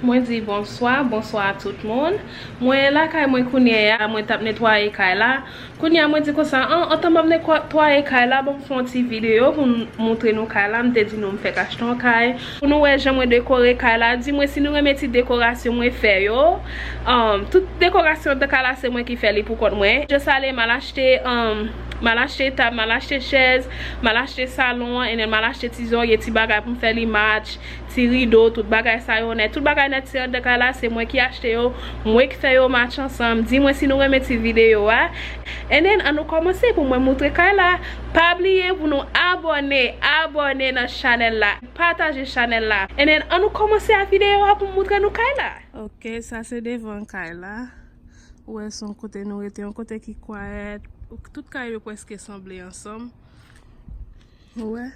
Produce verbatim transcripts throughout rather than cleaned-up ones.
Mwen di bonswa, bonswa a tout moun. Mwen lakay mwen kounye a, mwen t ap netwaye kay la. Kounye a mwen di konsa, an, antan m ap netwaye kay la, ban m fè yon ti videyo pou m moutre nou kay la. M te di nou m fèk achte yon kay. Pou nou wè jan mwen dekore kay la, di mwen si nou renmen ti dekorasyon mwen fè yo. Um, tout dekorasyon de kay la se mwen ki fè li pou kont mwen. Just ale, m al achte, um, m al achte tab, m al achte chèz, m al achte salon an, and then m al achte ti zòrye, ti bagay pou m fè li match, ti rido, tout bagay sa yo nèt. Tout bagay nèt se anndan kay la, se mwen ki achte yo, mwen ki fè yo match ansanm. Di mwen si nou renmen ti videyo a. And then, an nou kòmanse pou mwen moutre kay la. Pa bliye pou nou abòne, abòne nan chanèl la, pataje chanèl la. And then, an nou kòmanse a videyo a pou m moutre nou kay la. Ok, sa se devan kay la. Ou wè se yon kote nou rete, yon kote ki kwayèt. Tout kay yo prèske sanble ansanm. Ou wè?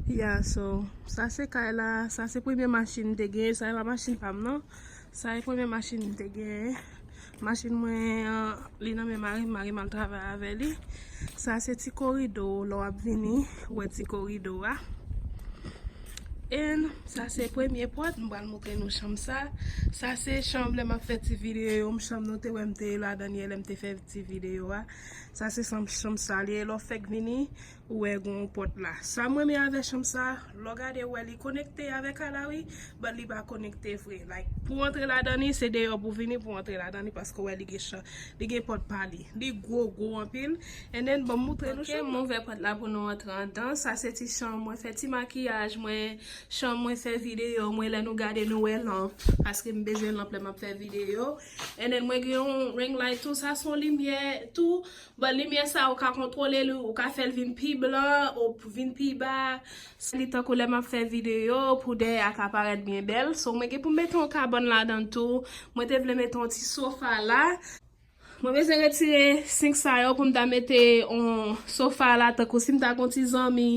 Ya, so, sa se kay la, sa se premye machin m te genyen, sa e pa machin pa m non. Sa e premye machin m te genyen. Machin mwen an, li nan men mari m, mari m al travay avè li. Sa se ti korido, lè w ap vini, ou wè ti korido a. And sa se premye pòt, m pral moutre nou chanm sa. Sa se chanm lè m ap fè ti videyo yo, m chanm nou te wè m te ladan yè lè m te fè ti videyo a. Sa se chanm, chanm sa li ye, lè w fèk vini, ou wè gen yon pòt la. Sa m renmen avè chanm sa, lè w gade ou wè li konekte avè kay la wi, but li pa konekte vre. Like, pou w antre ladan li, se deyò pou w vini pou w antre ladan li, paske ou wè li gen chan, li gen pòt pa li. Li gwo, gwo anpil. And then, ban m moutre nou chanm nan. Ok, m ouvè pòt la pou nou antre anndan. Sa se ti chanm mwen fè ti makiyaj mwen, chanm mwen fè videyo mwen, lè nou gade nou wè lanp, paske m bezwen lanp lè m ap fè videyo. And then, mwen gen yon ring light tou, sa se yon limyè tou. But limyè sa, ou ka kontwole li, ou ka fè l vin pi blan, ou vin pi ba. Li tankou lè m ap fè videyo, pou dèyè a ka parèt byen bèl. So, mwen gen pou m mete yon kabòn ladan tou. Mwen te vle mete yon ti sofa la. Mwen bezwen retire sink sa yo pou m ta mete yon sofa la, tankou si m ta gen yon ti zanmi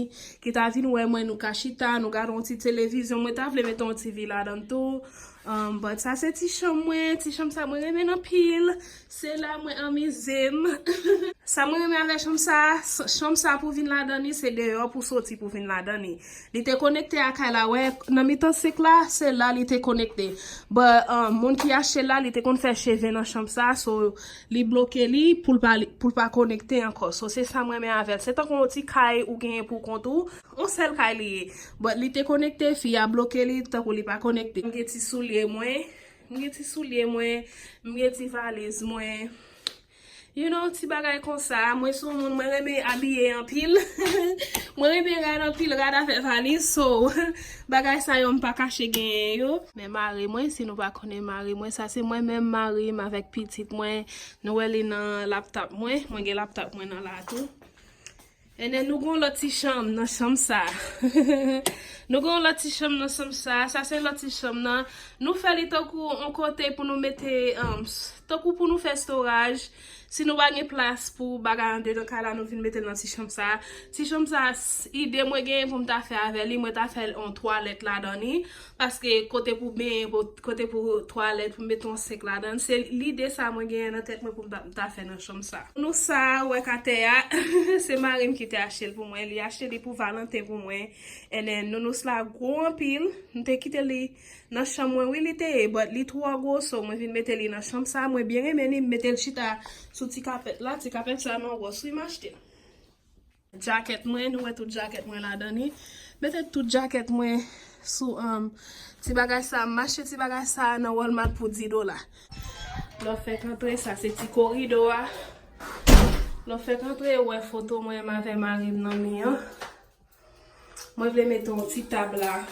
ki ta vin wè mwen, nou ka chita, nou gade yon ti televizyon. Mwen ta vle mete yon T V ladan tou. Um, but sa se ti chanm mwen, ti chanm sa mwen renmen l anpil. Se la mwen anmize m. Sa mwen renmen avè chanm sa, s-, chanm sa pou vin ladan li, se deyò pou soti pou vin ladan li. Li te konekte a kay la, wè, nan mitan sink la, se la li te konekte. But, um, moun ki achte l la, li te konn fè cheve nan chanm sa, so li bloke li pou l pa, pou l pa konekte ankò. So se sa mwen renmen avè l. Se tankou yon ti kay ou genyen pou kont ou. Yon sèl kay li ye. But li te konekte, fi a bloke li, tankou li pa konekte. M gen ti soulye mwen. M gen ti soulye mwen. M gen ti valiz mwen. You know, ti bagay konsa. Mwen se yon moun, mwen renmen abiye anpil. Mwen renmen rad anpil, rad avè valiz. So, bagay sa yo m pa kache genyen yo. Men mari mwen, si nou pa konnen mari mwen, sa se mwen menm, mari m avèk pitit mwen. Nou wè li nan laptop mwen. Mwen gen laptop mwen nan la tou. And then nou gon lòt ti chanm nan chanm sa. Nou gon lòt ti chanm nan chanm sa. Sa se lòt ti chanm nan. Nou fè li tankou yon kote pou nou mete, um, s-, tankou pou nou fè storage. Si nou pa gen plas pou bagay andedan kay la, nou vin mete l nan ti chanm sa. Ti chanm sa, s-, ide mwen genyen pou m ta fè avè li, mwen ta fè l yon twalèt ladan li. Paske kote pou benyen, pou, kote pou twalèt, pou mete yon sink ladan, se lide sa mwen genyen nan tèt mwen pou m ta, m ta fè nan chanm sa. Nou sa, ou wè k atè a, se mari m ki te achte l pou mwen. Li achte li pou Valentin pou mwen. And then, nounous la gwo anpil. M te kite li nan chanm mwen, wi, li te ye, but li twò gwo, so mwen vin mete li nan chanm sa. Mwen byen renmen li, m mete l chita sou ti kapèt la. Ti kapèt sa non, gwòs wi, m achte l. Jakèt mwen, nou wè tout jakèt mwen ladan li. Mete tout jakèt mwen sou, um, ti bagay sa, m achte ti bagay sa nan Walmart pou dis dola. Lè w fèk antre, sa se ti korido a. Lè w fèk antre, ou wè foto mwen, m avè mari m nan mi an. Mwen vle mete yon ti tab la.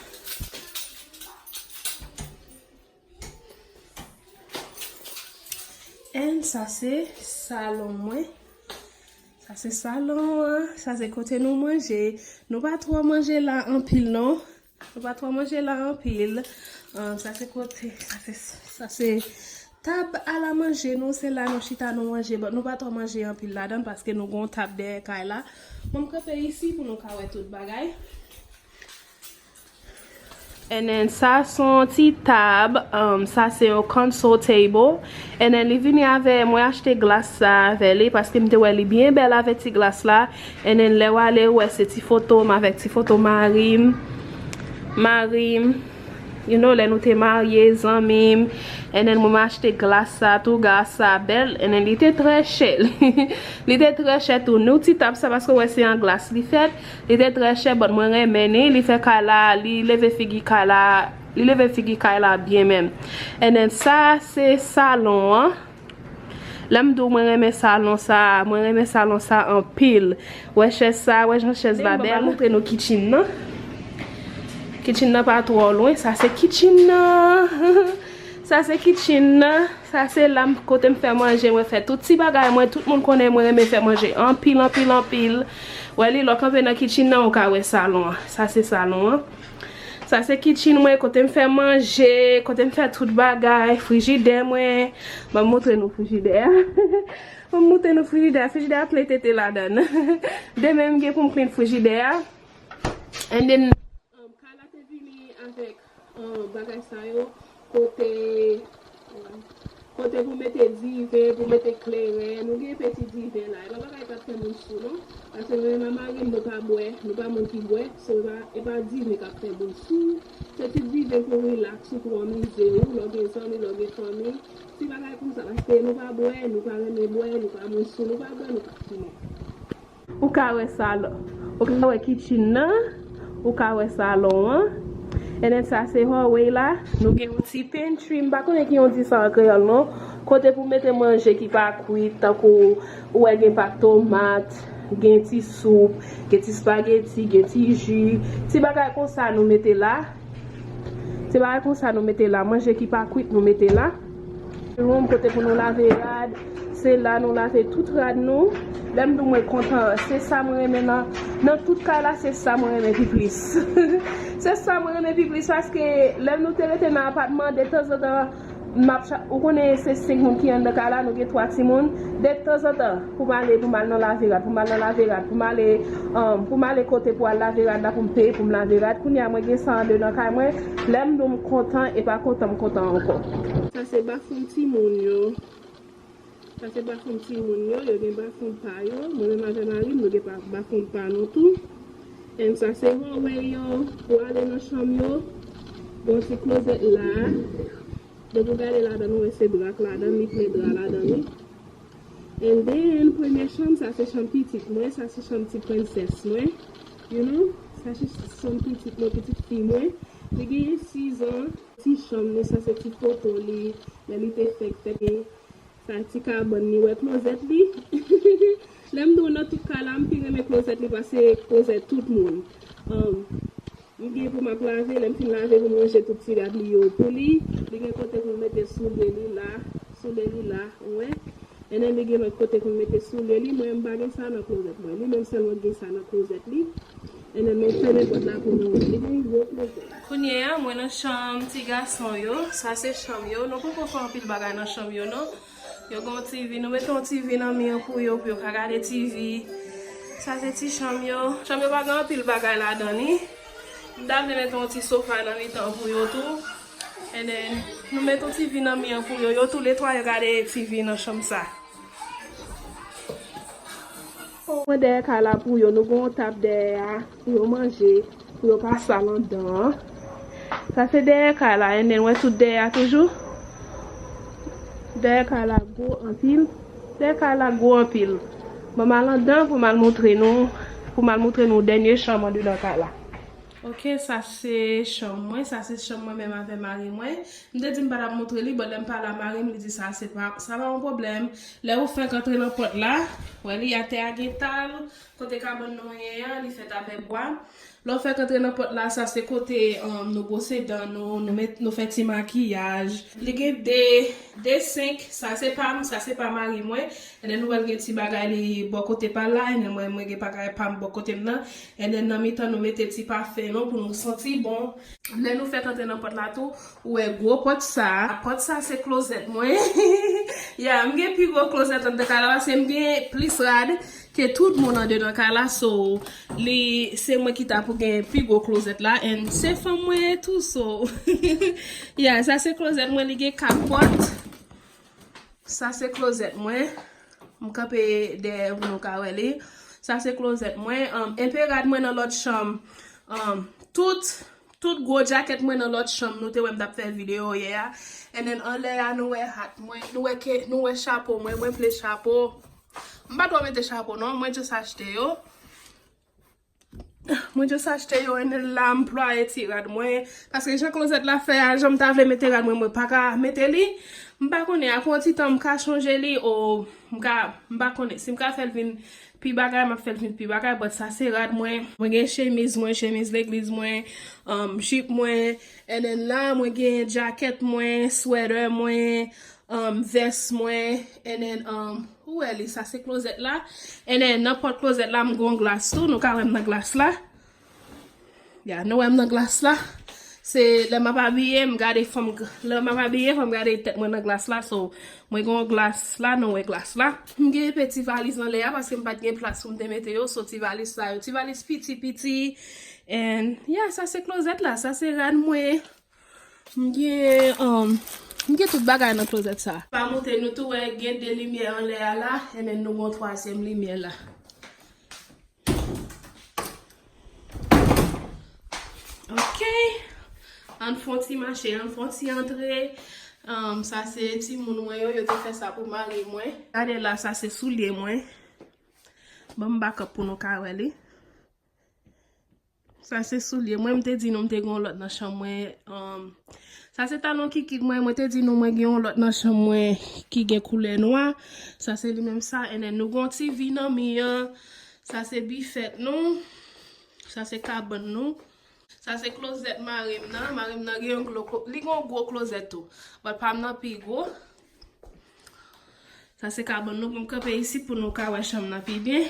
And sa se salon mwen. Sa se salon an. Sa se kote nou manje. Nou pa twò manje la anpil non. Nou pa twò manje la anpil. Um, sa se kote, sa se, sa se tab alamanje nou. Se la nou chita nou manje. But nou pa twò manje anpil ladan paske nou gon tab dèyè kay la. Bon, m kanpe isi pou nou ka wè tout bagay. And then sa se yon ti tab, um, sa se yon console table. And then li vini avè, mwen achte glas sa avè li paske m te wè li byen bèl avè ti glas la. And then lè w ale, ou wè se ti foto m avèk ti foto mari m. Mari m. You know, lè nou te marye, zanmi m, and then mwen m achte glas sa tou, glas sa bèl, and then li te trè chè. Li te trè chè tou. Nou ti tab sa, paske w wè se an glas li fèt, li te trè chè, but mwen renmen ni, li fè kay la, li leve figi kay la, li leve figi kay la byen menm. And then sa se salon an. Lè m di w mwen renmen salon sa, mwen renmen salon sa anpil. Wè chèz sa, wè jan chèz la bèl. Montre nou kitchen nan. Kitchen nan pa twò lwen, sa se kitchen nan. Sa se kitchen nan. Sa se la m, kote m fè manje, mwen fè tout ti bagay mwen. Tout moun konnen mwen renmen fè manje anpil, anpil, anpil. Wè li, lè w kanpe nan kitchen nan, ou ka wè salon an. Sa se salon an. Sa se kitchen mwen, kote m fè manje, kote m fè tout bagay, frijidè mwen. Ban m montre nou frijidè a. Ban m montre nou frijidè a. Frijidè a plen tete ladan l. Demen m gen pou m clean frijidè a. And then, um, Kay la te vini avèk, um, bagay sa yo, kote, um, kote pou mete diven, pou mete kleren. Nou gen peti diven la. E pa bagay k ap fè moun sou, non. Paske mwen menm ak mari m, nou pa bwè, nou pa moun ki bwè. So, e pa, e pa diven k ap fè moun sou. Se ti diven pou relax ou, pou anmize ou, lè w gen zanmi, lè w gen fanmi. Ti bagay konsa, paske nou pa bwè, nou pa renmen bwè, nou pa moun sou, nou pa bwè, nou pa fimen. Ou ka wè salon. Ou ka wè kitchen nan. Ou ka wè salon an. And then sa se hallway la. Nou gen yon ti pantry. M pa konnen ki yon di sa an kreyòl non. Kote pou mete manje ki pa kwit, tankou ou wè gen pak tomat, gen ti soup, gen ti spaghetti, gen ti ji. Ti bagay konsa nou mete la. Se bagay konsa nou mete la. Manje ki pa kwit nou mete la. Room kote pou nou lave rad. Se la nou lave tout rad nou. Lè m di w mwen kontan, se sa mwen renmen nan, nan tout kay la, se sa mwen renmen pi plis. Se sa mwen renmen pi plis paske lè nou te rete nan apatman, detanzantan, m ap cha-, ou konnen se senk moun ki anndan kay la, nou gen twa timoun. Detanzantan, pou m ale, pou m al nan lave rad, pou m al nan lave rad, pou m ale, um, pou m ale kote pou al lave rad la, pou m peye pou m lave rad. Kounye a, mwen gen sa andedan kay mwen. Lè m di w m kontan, e pa kontan m kontan ankò. Sa se bafon timoun yo. Sa se bafon timoun yo. Yo gen bafon pa yo. Mwen menm avè mari m, nou gen pa, bafon pa nou tou. And sa se hallway yo. Pou ale nan chanm yo, gen yon ti klozèt la. Depi w gade ladan, nou wè se dra k ladan, li plen dra ladan li. And then, premye chanm, sa se chanm pitit mwen, sa se chanm ti prensès mwen. You know? Sa se chanm pitit mwen, pitit fi mwen. Li genyen sis an. Ti chanm li, sa se ti foto li, lè li te fèk fèt. Sa ti kabann li, wè klozèt li. Lè m di w nan tout kay la, m pi renmen klozèt li pase klozèt tout moun. Um, M gen pou m ap lave, lè m fin lave pou m ranje tout ti rad li yo pou li. Li gen kote pou l mete soulye li la, soulye li la, ou wè. And then li gen lòt kote pou l mete soulye li, mwen m pa gen sa nan klozèt mwen. Li menm sèlman gen sa nan klozèt li. And then mwen fèmen pòt la pou nou wè. Li gen yon gwo klozèt. Kounye a, mwen nan chanm ti gason yo. Sa se chanm yo. Nou poko fè anpil bagay nan chanm yo, non. Yo gen yon T V, nou mete yon T V nan mi an pou yo, pou yo ka gade T V. Sa se ti chanm yo. Chanm yo pa gen anpil bagay ladan li. M ta vle mete yon ti sofa nan mitan pou yo tou. And then, nou mete yon T V nan mi an pou yo. Yo tou le twa yo gade T V nan chanm sa. Mwen dèyè kay la pou yo, nou gen yon tab dèyè a pou yo manje, pou yo pa sal anndan an. Sa se dèyè kay la, and then wè tout dèyè a toujou. Dèyè kay la gwo anpil. Dèyè kay la gwo anpil. Ban m al anndan pou m al montre nou, pou m al montre nou dènye chanm andedan kay la. Ok, sa se chanm mwen, sa se chanm mwen menm avè mari mwen. M te di m pa t ap montre li, but lè m pale a mari m, li di sa se pa, sa pa yon pwoblèm. Lè ou fenk antre nan pòt la, wè li atè a gen tal, kote kabann nou ye an, li fèt avè bwa. Lè ou fenk antre nan pòt la, sa se kote, um, nou bwose dan nou, nou met, nou fè ti makiyaj. Li gen de, de senk, sa se pa m, sa se pa mari mwen. And then nou wè l gen ti bagay li bò kote pa l la, and then mwen, mwen gen bagay pa m bò kote m nan. And then nan mitan nou mete ti pafen nou pou nou santi bon. Lè nou fèk antre nan pòt la tou, ou wè gwo pòt sa. Pòt sa se klozèt mwen. Yeah, m gen pi gwo klozèt anndan kay la paske m gen plis rad ke tout moun andedan kay la. So, li, se mwen ki ta pou gen pi gwo klozèt la. And se fanm mwen ye tou, so. Yeah, sa se klozèt mwen, li gen kat pòt. Sa se klozèt mwen. M kanpe dèyè pou nou ka wè li. Sa se klozèt mwen. Um, enpe rad mwen nan lòt chanm. Um, tout, Tout gwo jakèt mwen nan lòt chanm, nou te wè m t ap fè videyo yè a. And then anlè a, nou wè hat mwen, nou wè ke, nou wè chapo mwen, mwen vle chapo. M pa twò mete chapo non, mwen just achte yo. Mwen just achte yo, and then la m plwaye ti rad mwen. Paske jan klozèt la fè a, jan m ta vle mete rad mwen, mwen pa ka mete li. M pa konnen, apre yon ti tan m ka chanje li, o m ka, m pa konnen. Si m ka fè l vin pi bagay, m ap fè l vin pi bagay, but sa se rad mwen. Mwen gen chemiz mwen, chemiz legliz mwen, um, jip mwen, and then la, mwen gen jakèt mwen, sweater mwen, um, vès mwen, and then, um, ou wè li, sa se klozèt la. And then, nan pòt klozèt la, m gon glas tou, nou ka wè m nan glas la. Ya, nou wè m nan glas la. Se lè m ap abiye, m gade fò m, lè m ap abiye, fò m gade tèt mwen nan glas la. So, mwen gen yon glas la, nou wè glas la. M gen pe ti valiz anlè a, paske m pa t gen plas pou m te mete yo. So, ti valiz sa yo, ti valiz piti, piti. And, ya, sa se klozèt la, sa se rad mwen. M gen, um, m gen tout bagay nan klozèt sa. Pa montre nou tou wè gen de limyè anlè a la, and then nou gon twazyèm limyè la. Ok. Ann fè yon ti mache, ann fè yon ti antre. Um, sa se timoun mwen yo, yo te fè sa pou mari mwen. Gade la, sa se soulye mwen. Ban m back up pou nou ka wè li. Sa se soulye mwen, m te di nou m te gen yon lòt nan chanm mwen. Um, sa se talon kikit mwen, mwen te di nou mwen gen yon lòt nan chanm mwen ki gen koulè nwa. Sa se li menm sa, and then nou gen yon ti vi nan mi an. Sa se bifèt nou. Sa se kabann nou. Sa se klozèt mari m nan. Mari m nan gen yon gwo, li gen yon gwo klozèt tou. But pa m nan pi gwo. Sa se kabann nou, pou m kanpe isit pou nou ka wè chanm nan pi byen.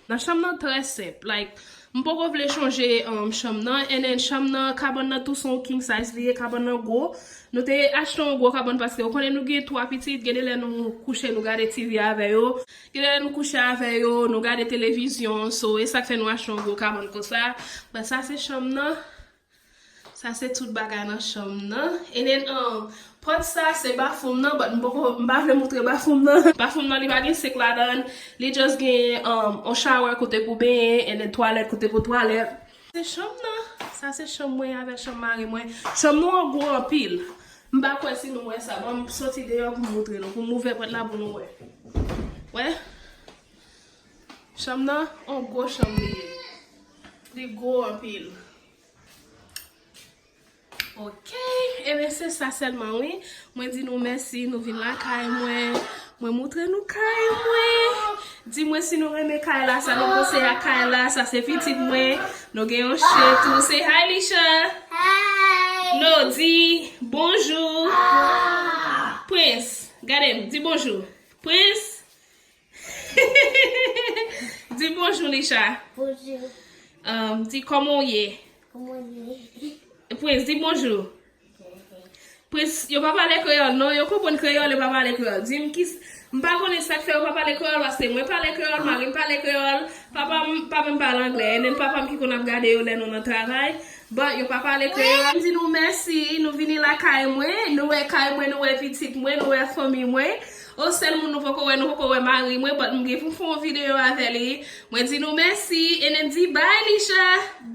Nan chanm nan trè senp, like, m poko vle chanje, um, chanm nan, and then chanm nan, kabann nan tou se yon king size li ye, kabann nan gwo. Nou te achte yon gwo kabann paske ou konnen nou gen twa pitit, gen de lè nou kouche nou gade T V avè yo, gen de lè nou kouche avè yo, nou gade televizyon, so e sa k fè nou achte yon gwo kabann konsa. But sa se chanm nan. Sa se tout bagay nan chanm nan. And then, um, pòt sa se bafoum nan, but m poko, m pa vle moutre bafoum nan. Bafoum nan, li pa gen sink ladan l. Li just gen, um, on shower kote pou benyen, and then twalèt kote pou twalèt. Se chanm nan. Sa se chanm mwen avèk chanm mari mwen. Chanm nou an gwo anpil. M pa kwè si nou wè sa. Bon, m soti deyò pou m moutre nou, pou m ouvè pòt la pou nou wè. Wè? Chanm nan, on gwo chanm li ye. Li gwo anpil. Ok, ebyen se sa sèlman wi. Mwen di nou mèsi, nou vin lakay mwen. Mwen moutre nou kay mwen. Di mwen si nou renmen kay la, sa nou panse a kay la, sa se pitit mwen. Nou gen yon chen tou. Say hi, Lisha. Hi. No, di bonjou. Prince, gade m, di bonjou. Prince. Di bonjou, Lisha. Bonjou. Um, di kòman w ye? Kòman w ye? Prince, di bonjou. Prince, yo pa pale kreyòl, non. Yo konprann kreyòl, yo pa pale kreyòl. Di m ki s-, m pa konnen sa k fè yo pa pale kreyòl, paske mwen pale kreyòl, mari m pale kreyòl, papa m pa menm pale anglè. E menm papa m ki konn ap gade yo lè nou nan travay. Bon, yo pa pale kreyòl. M di nou mèsi, nou vini lakay mwen, nou wè kay mwen, nou wè pitit mwen, nou wè fanmi mwen. O sèl moun nou poko wè, nou poko wè mari mwen, but m gen pou m fè yon videyo avè li. Mwen di nou mèsi, and then di bye, Lisha.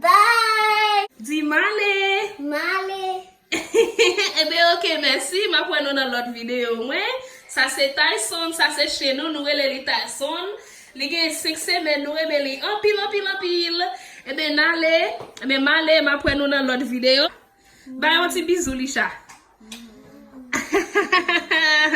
Bye. Di m ale. M ale. Ebyen, ok, mèsi. M ap wè nou nan lòt videyo mwen. Sa se Tyson, sa se chen nou, nou rele li Tyson. Li gen senk semèn, nou renmen li anpil, anpil, anpil. Ebyen, n ale. Ebyen, m ale, m ap wè nou nan lòt videyo. Bay yon ti bizou, Lisha.